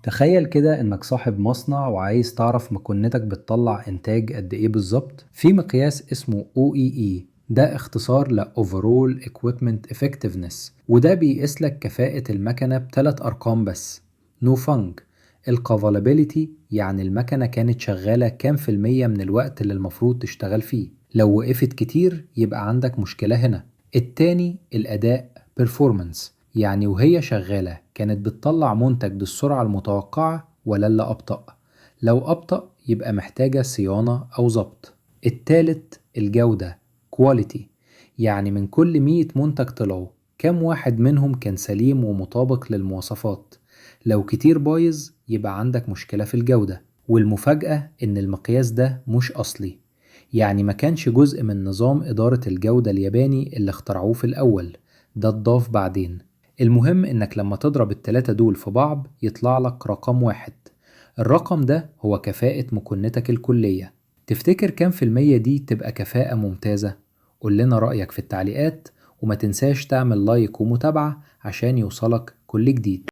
تخيل كده إنك صاحب مصنع وعايز تعرف مكنتك بتطلع إنتاج قد إيه بالظبط. في مقياس اسمه OEE، ده اختصار ل Overall Equipment Effectiveness، وده بيقيس لك كفاءة المكنة بثلاث أرقام بس. نوفانج الافالابيلتي، يعني المكنة كانت شغالة كام في المية من الوقت اللي المفروض تشتغل فيه. لو وقفت كتير يبقى عندك مشكلة هنا. التاني الأداء performance، يعني وهي شغالة كانت بتطلع منتج بالسرعة المتوقعة ولا اللي أبطأ. لو أبطأ يبقى محتاجة صيانة أو ظبط. التالت الجودة quality، يعني من كل 100 منتج طلعوا كم واحد منهم كان سليم ومطابق للمواصفات. لو كتير بايظ يبقى عندك مشكلة في الجودة. والمفاجأة إن المقياس ده مش أصلي، يعني ما كانش جزء من نظام إدارة الجودة الياباني اللي اخترعوه في الأول، ده اتضاف بعدين. المهم إنك لما تضرب التلاتة دول في بعض يطلع لك رقم واحد. الرقم ده هو كفاءة مكنتك الكلية. تفتكر كام في المية دي تبقى كفاءة ممتازة؟ قول لنا رأيك في التعليقات، وما تنساش تعمل لايك ومتابعة عشان يوصلك كل جديد.